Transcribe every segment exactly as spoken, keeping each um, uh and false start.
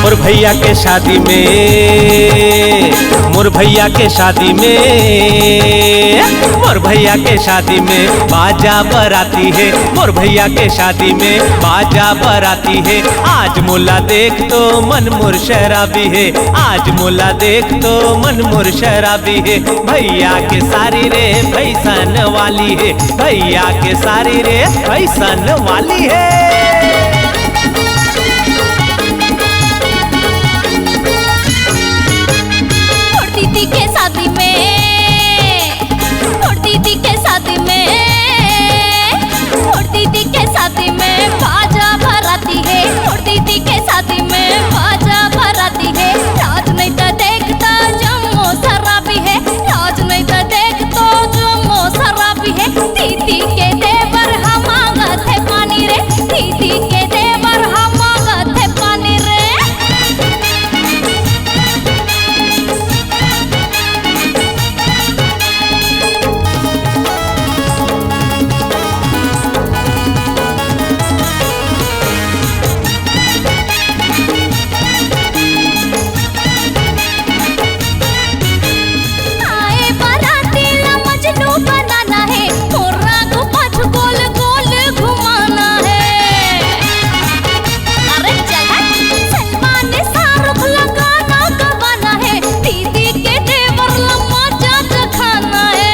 मोर भैया के शादी में, मोर भैया के शादी में, मोर भैया के शादी में बाजा बराती है, मोर भैया के शादी में बाजा बराती है। आज मोला देख तो मन मोर शराबी है, आज मोला देख तो मन मोर शराबी है। भैया के सारी रे फैशन वाली है, भैया के सारी रे फैशन वाली है। मोर दीदी के शादी में, मोर दीदी के शादी में, मोर दीदी के शादी में बाजा बराती है। मोर दीदी के शादी में बाजा बराती है। लाज नहीं तो देखता जम्मो शराबी है, लाज नहीं तो देखता जम्मो शराबी है। दीदी के देवर ह मांगत हे पानी रे, दीदी के देवर ह मांगत हे पानी रे। आए बराती ला मजनू बनाना है, मोर आगू पाछू गोल गोल घुमाना है। अरे चल हट। सलमान शाहरुख ला गाना गवाना है, दीदी के देवर ला मजा चखाना है।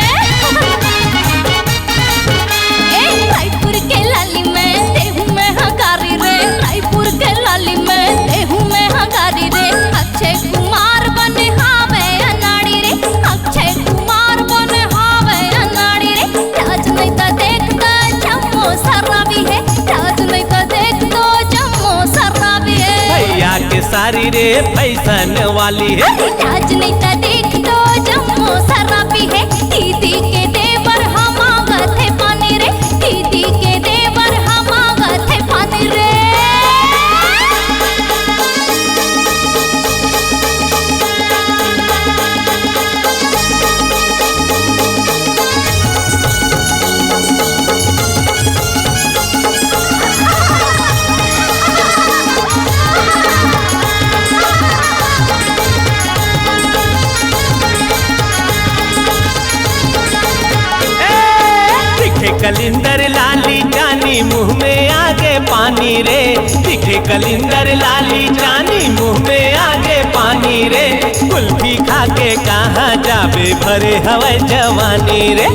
ए, रायपुर के लाली में देहू में हकारी रे, रायपुर के लाली में देहू में हकारी रे। अक्षय कुमार बने हावे अनाड़ी रे, अक्षय कुमार बने हावे अनाड़ी रे। लाज नहीं तो देखता जम्मो शराबी है, लाज नहीं तो देखता जम्मो शराबी है। भैया के सारी रे फैशन वाली है। लाज नहीं तो देखता जम्मो शराबी है। दीदी के देवर ह मांगत हे पानी रे, दीदी के देवर ह मांगत हे पानी रे। ए, दिखे कलिंदर लाली जानी मुंह में आगे पानी रे, दिखे कलिंदर लाली जानी मुंह में आगे पानी रे। कुल्फी खा के कहाँ जाबे भरे हवय जवानी रे,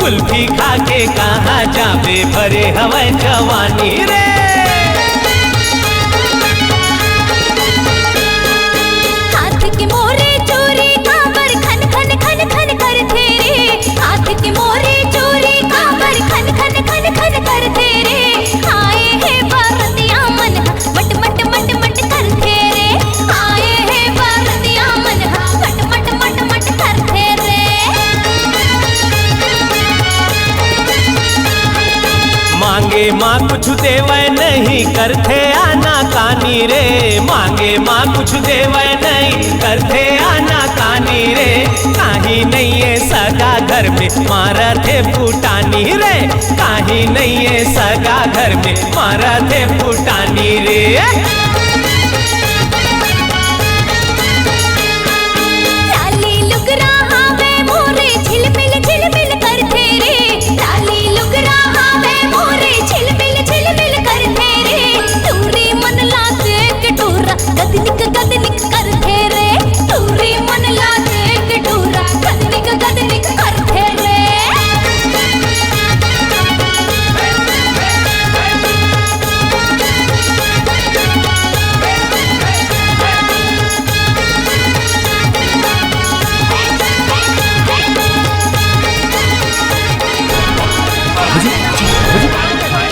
कुल्फी खा के कहाँ जाबे भरे हवय जवानी रे। हाथ के मोरे चूरी काबर खन खन खन खन करथे रे, हाथ के मोरे चूरी काबर खन खन खन खन करथे रे। आए हे बरतिया मन ह मट मट मट मट करथे रे, आए हे बरतिया मन ह मट मट मट मट करथे रे। मांगे माँ कुछ देवय नहीं करथे आना कानी रे, मांगे माँ कुछ देवय नहीं करथे आना कानी रे। काही नहीं है सगा घर में मारथे फुटानी रे, काही नहीं है सगा घर में मारथे फुटानी रे। लाली लुगरा हावे मोरे झिलमिल झिलमिल करथे रे, लाली लुगरा हावे मोरे झिलमिल झिलमिल करथे रे। टूरी मन ला देख टूरा गदनिक गदनिक करथे रे, टूरी मन ला देख टूरा गदनिक गदनिक करथे रे।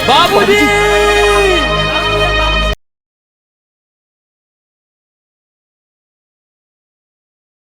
बाबूजी,